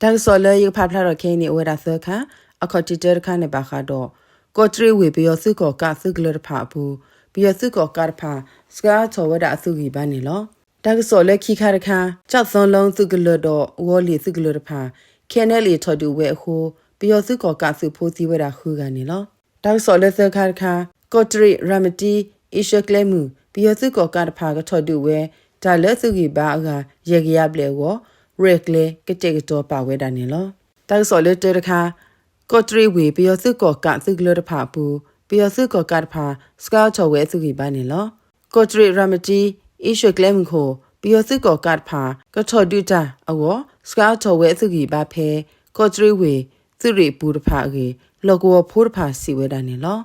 တၢ်ကစီၣ်လၢယကဖးဖျါထီၣ်ခဲအံၤန့ၣ် အိၣ်ဝဲဒၣ်သၢခါ, အခီၣ်ထံးတၢတခါန့ၣ်ဘၣ်ဃးဒီး ကီးတရံးဝ့ၢ်ပယီၤသုးကီၣ်ကးသုးကလၢၤတဖၣ်အပူၤ ပယီၤသုးကီၣ်ကးတဖၣ် ဆှၢအါထီၣ်ဝဲဒၣ်အသုးဂံၢ်ဘါန့ၣ်လီၤ. တၢ်ကစီၣ်လၢခံခါတခါ, ကၠီၣ်သၢလီသုးကလၢၤဒီး ဝီၤလ့ၣ်သုးကလၢၤတဖၣ် ခ့ၣ်အဲၣ်အဲၣ်လ်အ့ ထီၣ်ဒုးဝဲအဃိ ပယီၤသုးကီၣ်ကးသုးဖိသံဝဲဒၣ်ဃုဂၤန့ၣ်လီၤ. တၢ်ကစီၣ်လၢသၢခါတခါ, ကီးတရံးရၤမတံ အ့ရှၢၣ်ကျဲမုၢ် ပယီၤသုးကီၣ်ကးတဖၣ်ကထီၣ်ဒုးဝဲ တၢ်လၢသုးဂံၢ်ဘါအဂၤ ယဲၢ်ကယၤဘျဲၣ်အဂီၢ် ရဲၣ်ကျဲၤကတဲာ်ကတီၤပာ်ဝဲဒၣ်န့ၣ်လီၤ. တၢ်ကစီၣ်လၢတၢတခါ, ကီးတရံးဝ့ၢ် ပယီၤသုးကီၣ်ကးသုးကလၢၤတဖၣ်အပူၤ ပယီၤသုးကီၣ်ကးတဖၣ် ဆှၢအါထီၣ်ဝဲအသုးဂံၢ်ဘါန့ၣ်လီၤ. ကီးတရံးရၤမတံ အ့ရှၢၣ်ကျဲမုၢ်ခိၣ် ပယီၤသုးကီၣ်ကးတဖၣ် ကထီၣ်ဒုးတၢ်အဂီၢ် ဆှၢအါထီၣ်ဝဲအသုးဂံၢ်ဘါဖဲ ကီးတရံးဝ့ၢ် သုးရ့ၣ်အပူၤတဖၣ်အဂ့ၢ် လီၢ်ကဝီၤဖိတဖၣ်စံးဝဲဒၣ်န့ၣ်လီၤ.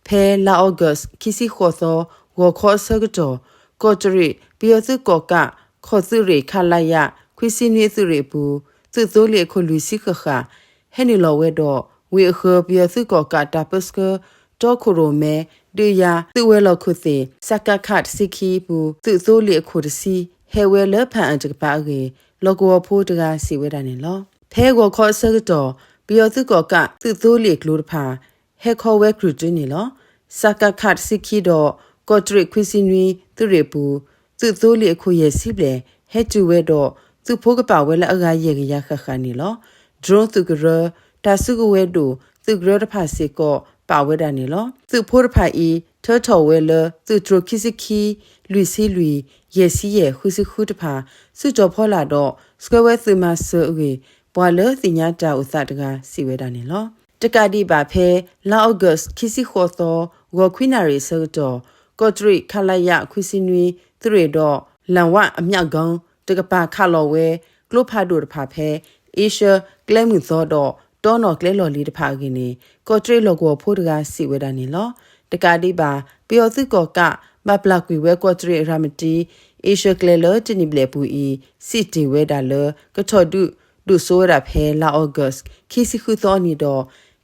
ဖဲလါအီကူး ခံဆံဃိးသီ ဂီၤခီအဆၢကတီၢ် ကီးတရံး ပယီၤသုးကီၣ်ကး ခီၣ်သုးရ့ၣ် ခလရ ခွံဆံနွံအသုးရ့ၣ်အပူၤ သုးသိလ့ၣ်အခိၣ်လွံၢ်ဆံဃၣ်ဃၣ် ဟဲနုာ်လီၤဝဲဒီး ဝ့ၢ်အဃၢၤ ပယီၤသုးကီၣ်ကးတၢ်ပၢဆှၢ တီခိၣ်ရိၣ်မဲ ဒုးယၤ သုးဝဲၤလီၢ်ခိၣ်သ့ၣ် စကခ တဆံခံအပူၤ သုးသိလ့ၣ်အခိၣ်တဆံ ဟဲဝဲလၢဖၣ်အၣ်တကပၤအဂ့ၢ် လီၢ်ကဝီၤဖိတဂၤစံးဝဲဒၣ်န့ၣ်လီၤ. ဖဲဂီၤခီအဆၢကတီၢ် ပယီၤသုးကီၣ်ကး သုးသိလ့ၣ်အကျိၤတဖၣ် ဟဲခီဝဲကြုၢ်တုန့ၣ်လီၤ. စကခ တဆံခံဒီး ကီးတရံး ခွံဆံနွံ သုးရ့ၣ်အပူၤ သုးသိလ့ၣ်အခိၣ်ယဲၢ်ဆံဘျဲၣ် ဟဲတုၤဝဲဒီး သုးဖိကပာ်ဝဲလၢအဂၤယဲၢ်ကယၤဃၣ်ဃၣ်န့ၣ်လီၤ. drone သုးကရၢ, တၢ်စုကဝဲၤဒိၣ် သုးကရၢတဖၣ်စ့ၢ်ကီး ပာ်ဝဲဒၣ်န့ၣ်လီၤ. သုးဖိတဖၣ်အံၤ ထၢထီၣ်ဝဲလၢ သုးတြိၤခံဆံခံ လွံၢ်ဆံလွံၢ် ယဲၢ်ဆံယဲၢ် ဃုဆံဃုတဖၣ် စုတီၤဖီလာ်ဒီး ဆှၢဝဲသုးမၤစၢၤအဂ့ၢ် ပှၤလၢသ့ၣ်ညါတၢ်အိၣ်သးတဂၤ စံးဝဲဒၣ်န့ၣ်လီၤ. တကးဒံးဘၣ်ဖဲ လါအီကူး ခံဆံဃိးသီ ဂီၤခွံနၣ်ရံၣ်အဆၢကတီၢ် ကီးတရံး ခလရ ခွံဆံနွံ သုးရ့ၣ်ဒီး လၣ်ဝၣ်အမျးကီ တကပၤခးလီၤဝဲ ကျိဖးဒိၣ်တဖၣ်ဖဲ အ့ရှၢၣ်ကျဲမုၢ်သီဒီး တီနီၣ်ကျဲလီၢ်လံၤတဖၣ်အဂ့ၢ်န့ၣ် ကီးတရံးလီၢ်ကဝီၤဖိတဂၤစံးဝဲဒၣ်န့ၣ်လီၤ. တကးဒံးဘၣ် ပယီၤသုးကီၣ်ကး ဘၣ်ပျၢ်ကွံာ်ဝဲ ကီးတရံးရၤမတံ အ့ရှၢၣ်ကျဲလၢတနံၣ်ဘျဲၣ်အပူၤအံၤ စံးတ့ၢ်ဝဲဒၣ်လၢ ကထီၣ်ဒုးဒိၣ်စိဝဲဒၣ်ဖဲလါအီကူး ခံဆံဃုသီအနံၤဒီး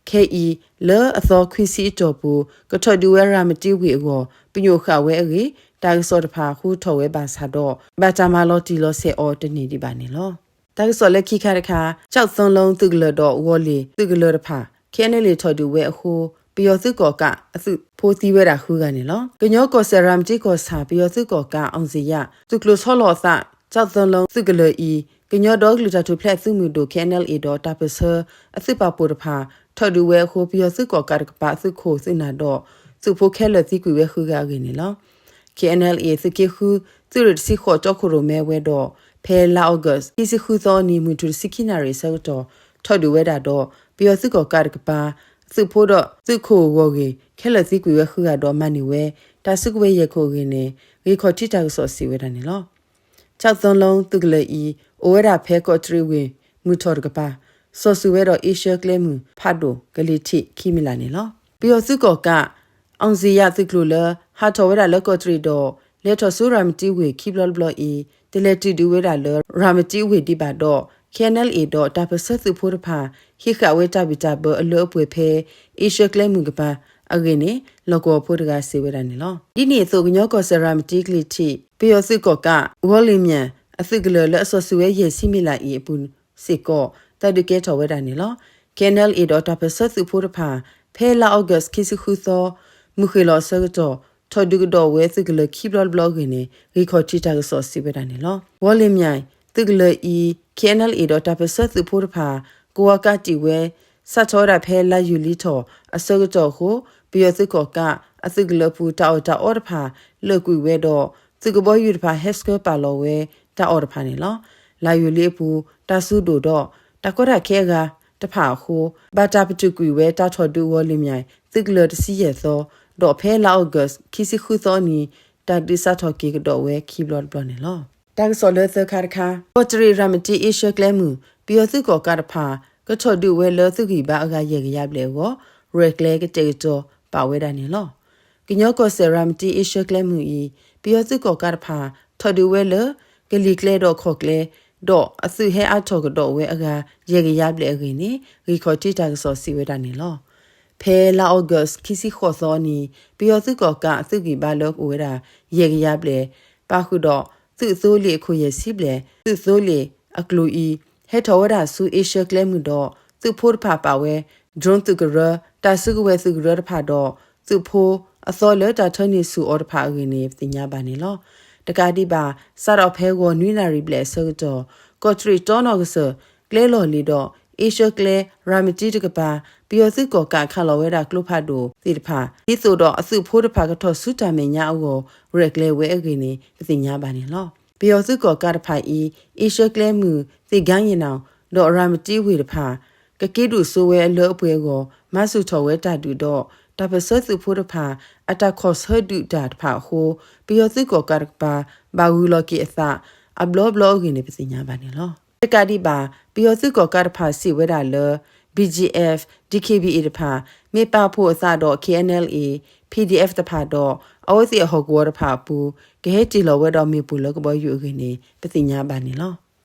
ခဲအံၤ လၢအသီခွံဆံအတီၢ်ပူၤ ကထီၣ်ဒုးဝဲရၤမတံဝ့ၢ်အဂီၢ် ပညိၣ်ဃာ်ဝဲအဂ့ၢ် တၢ်ကစီၣ်တဖၣ်ဟူထီၣ်ဝဲဘၣ်ဆၣ်ဒီး ဘၣ်တၢ်မၤလီၤတံၢ်လီၤဆဲးအီၤတန့ၢ်ဒံးဘၣ်န့ၣ်လီၤ. တၢ်ကစီၣ်လၢခံခါတခါ, ကၠီၣ်သၢလီသုးကလၢၤဒီး ဝီၤလ့ၣ်သုးကလၢၤတဖၣ် ခ့ၣ်အဲၣ်အဲၣ်လ်အ့ ထီၣ်ဒုးဝဲအဃိ ပယီၤသုးကီၣ်ကးအသုးဖိသံဝဲဒၣ်ဃုဂၤန့ၣ်လီၤ. ကညီကီၢ်စဲၣ်ရၤမတံကီၢ်ဆၣ် ပယီၤသုးကီၣ်ကး အောင်ဇေယျ သုးကျိၤဆီလီၤအသး ကၠီၣ်သၢလီသုးကလၢၤအံၤ ကညီဒီကလုာ်တၢ်ထူၣ်ဖျဲးသုးမုၢ်ဒိၣ် ခ့ၣ်အဲၣ်အဲၣ်လ်အ့ ဒီးတၢ်ပၢၢ်ဆၢအသုးပာ်ဖှိၣ်တဖၣ် ထီၣ်ဒုးဝဲအဃိ ပယီၤသုးကီၣ်ကးတကပၤသုးခိၣ်သုးနၢ်ဒီး သုးဖိခဲလၢာ်သံကွံာ်ဝဲဃုဂၤအဂ့ၢ်န့ၣ်လီၤ. ခ့ၣ်အဲၣ်အဲၣ်လ်အ့ သုးက့ဃု သုးရ့ၣ်တဆံဃိးတီခိၣ်ရိၣ်မဲဝဲဒီး ဖဲလါအီကူး ခံဆံဃုသီအနံၤ မုၢ်ထူၣ်တဆံခံနၣ်ရံၣ်အဆၢကတီၢ် ထီၣ်ဒုးဝဲဒၣ်ဒီး ပယီၤသုးကီၣ်ကးတကပၤ သုးဖိဒီးသုးခိၣ်အဂီၢ်ဂ့ၢ် ခဲလၢာ်သံကွံာ်ဝဲဃုဂၤဒီးမၤန့ၢ်ဝဲ တၢ်စုကဝဲၤယဲၢ်ခိၣ်အဂ့ၢ်န့ၣ် ဂ့ၢ်ခီၣ်ထံးတၢ်ကစီၣ်စံးဝဲဒၣ်န့ၣ်လီၤ. ကၠီၣ်သၢလီသုးကလၢၤအံၤ အိၣ်ဝဲဒၣ်ဖဲကီးတရံးဝ့ၢ်မုၢ်ထီၣ်တကပၤ စီၤစုၤဝဲဒီးအ့ရှၢၣ်ကျဲမုၢ်ဖးဒိၣ်ကလံၤထံးခံမံၤလးန့ၣ်လီၤ. ပယီၤသုးကီၣ်ကး အောင်ဇေယျ သုးကျိၤလၢ ဟးထီၣ်ဝဲဒၣ်လၢကီးတရံးဒီး လဲၤထီၣ်ဆူရၤမတံဝ့ၢ်ခံဘျီတဘျီအံၤ တလဲၤတုၤဒုးဝဲဒၣ်လၢ ရၤမတံဝ့ၢ်ဒံးဘၣ်ဒီး ခ့ၣ်အဲၣ်အဲၣ်လ်အ့ ဒီးတၢ်ပၢၢ်ဆၢသုးဖိတဖၣ် ဟံးဃာ်ဝဲတၢ်ဘံၣ်တၢ်ဘၢအလၢအပှဲၤဖဲ အ့ရှၢၣ်ကျဲမုၢ်ကပၤအဂ့ၢ်န့ၣ် လီၢ်ကဝီၤဖိတဂၤစံးဝဲဒၣ်န့ၣ်လီၤ. ဒ်န့ၣ်အသိး ကညီကီၢ်စဲၣ်ရၤမတံကလံၤထံး ပယီၤသုးကီၣ်ကး ဝီၤလ့ၣ်မၠဲၣ် အသုးကလၢၤလၢအစီၤစုၤဝဲယဲၢ်ဆံမံၤလးအံၤအပူၤစ့ၢ်ကီး တၢ်ဒုးကဲထီၣ်ဝဲဒၣ်န့ၣ်လီၤ. ခ့ၣ်အဲၣ်အဲၣ်လ်အ့ ဒီးတၢ်ပၢၢ်ဆၢသုးဖိတဖၣ် ဖဲလါအီကူး ခံဆံဃုသီ မုၢ်ဃ့ၢ်လီၤအဆၢကတီၢ် ထီၣ်ဒုးကဒီးဝဲသုးကလၢၤခံဘျီတဘျီအဂ့ၢ်န့ၣ် ဂ့ၢ်ခီၣ်ထံးတၢ်ကစီၣ်စံးဝဲဒၣ်န့ၣ်လီၤ. ဝီၤလ့ၣ်မၠဲၣ် သုးကလၢၤအံၤ ခ့ၣ်အဲၣ်အဲၣ်လ်အ့ ဒီးတၢ်ပၢၢ်ဆၢသုးဖိတဖၣ် ကဝီၤကးတံာ်ဝဲ စးထီၣ်ဝဲဒၣ်ဖဲလါယူၤလံထီၣ်အဆၢကတီၢ်အဃိ ပယီၤသုးကီၣ်ကး အသုးကလၢၤအပူၤ တၢ်အီၣ်တၢ်အီတဖၣ် လၢာ်ကွံာ်ဝဲဒီး သုးကဘီယူၤတဖၣ်ဟဲဆှၢပာ်လီၤဝဲ တၢ်အီၣ်တဖၣ်န့ၣ်လီၤ. လါယူၤလံအပူၤ တၢ်စုဒိၣ်ဒီး တၢ်ကီတၢ်ခဲအဂၤတဖၣ်အဃိ ဘၣ်တၢ်ပတုာ်ကွံာ်ဝဲတၢ်ထီၣ်ဒုးဝီၤလ့ၣ်မၠဲၣ် သုးကလၢၤတဆံယဲၢ်သီ ဒီးဖဲလါအီကူး ခံဆံဃုသီအနံၤ တၢ်ဒုးစးထီၣ်က့ၤကဒီးဝဲခံဘျီတဘျီန့ၣ်လီၤ. တၢ်ကစီၣ်လၢသၢခါတခါ, ကီးတရံးရၤမတံအ့ရှၢၣ်ကျဲမုၢ် ပယီၤသုးကီၣ်ကးတဖၣ် ကထီၣ်ဒုးဝဲလၢသုးဂံၢ်ဘါအဂၤယဲၢ်ကယၤဘျဲၣ်အဂီၢ် ရဲၣ်ကျဲၤကတဲာ်ကတီၤပာ်ဝဲဒၣ်န့ၣ်လီၤ. ကညီကီၢ်စဲၣ်ရၤမတံအ့ရှၢၣ်ကျဲမုၢ်အံၤ ပယီၤသုးကီၣ်ကးတဖၣ် ထီၣ်ဒုးဝဲလၢ ကလံၤကျဲဒီးခီၣ်ကျဲ ဒီးအသုးဟဲအါထီၣ်ကဒီးဝဲအဂၤ ယဲၢ်ကယၤဘျဲၣ်အဂ့ၢ်န့ၣ် ဂ့ၢ်ခီၣ်ထံးတၢ်ကစီၣ်စံးဝဲဒၣ်န့ၣ်လီၤ. ဖဲလါအီကူး ခံဆံဃိးသီအနံၤ ပယီၤသုးကီၣ်ကးအသုးဂံၢ်ဘါလၢအိၣ်ဝဲဒၣ် ယဲၢ်ကယၤဘျဲၣ် ပာ်ဃုာ်ဒီး သုးသိလ့ၣ်အခိၣ်ယဲၢ်ဆံဘျဲၣ် သုးသိလ့ၣ်အကျိၤအံၤ ဟဲထီၣ်ဝဲဒၣ်ဆူအ့ရှၢၣ်ကျဲမုၢ်ဒီး သုးဖိတဖၣ်ပာ်ဝဲ drone သုးကရၢ, တၢ်စုကဝဲၤသုးကရၢတဖၣ်ဒီး သုးဖိအသီလၢတၢ်ထၢနုာ်ဆူၣ်အီၤတဖၣ်အဂ့ၢ်န့ၣ် ပသ့ၣ်ညါဘၣ်န့ၣ်လီၤ. တကးဒံးဘၣ် စးထီၣ်ဖဲဂီၤနွံနၣ်ရံၣ်ဘျဲၣ်အဆၢကတီၢ် ကီးတရံးတီနီၣ်ကစၢၢ် ကျဲလီၢ်လံၤဒီး အ့ရှၢၣ်ကျဲ ရၤမတံတကပၤ ပယီၤသုးကီၣ်ကးခးလီၤဝဲဒၣ်ကျိဖးဒိၣ်သ့ၣ်တဖၣ် ဒ်သိးဒီးအသုးဖိတဖၣ်ကထီၣ်ဆူတၢ်မဲာ်ညါအဂီၢ် ရဲၣ်ကျဲၤဝဲအဂ့ၢ်န့ၣ် ပသ့ၣ်ညါဘၣ်န့ၣ်လီၤ. ပယီၤသုးကီၣ်ကးတဖၣ်အံၤ အ့ရှၢၣ်ကျဲမုၢ် သ့ၣ်ကါယဲၢ်နီၣ် ဒီးရၤမတံဝ့ၢ်တဖၣ် ကက့ၤဒုးစိဝဲအလၢအပှဲၤအဂီၢ် မၤဆူၣ်ထီၣ်ဝဲတၢ်ဒုးဒီး တၢ်ပၢၢ်ဆၢသုးဖိတဖၣ် အတၢ်ခီၣ်ဆၢဒုးတၢ်တဖၣ်အဃိ ပယီၤသုးကီၣ်ကးတကပၤ ဘၣ်ဂုၤလီၤက့ၤအသး အဘျီဘျီအဂ့ၢ်န့ၣ် ပသ့ၣ်ညါဘၣ်န့ၣ်လီၤ. တကးဒံးဘၣ် ပယီၤသုးကီၣ်ကးတဖၣ်စံးဝဲဒၣ်လၢ ဘီၣ်ကၠီၣ်အ့ၣ် ဒ်ခ့ဘံၣ်အ့ၣ် တဖၣ် မ့ၢ်ပာ်ဖှိၣ်အသးဒီး ခ့ၣ်အဲၣ်အၣ်အၣ်လ်အ့ၣ် PDF တဖၣ်ဒီး အဝဲသ့ၣ်အဟီၣ်ကဝီၤတဖၣ်အပူၤ ကဟဲတ့ၢ်လီၤဝဲဒီးမ့ၣ်ပိၢ်လၢကဘီယူၤအဂ့ၢ်န့ၣ် ပသ့ၣ်ညါဘၣ်န့ၣ်လီၤ.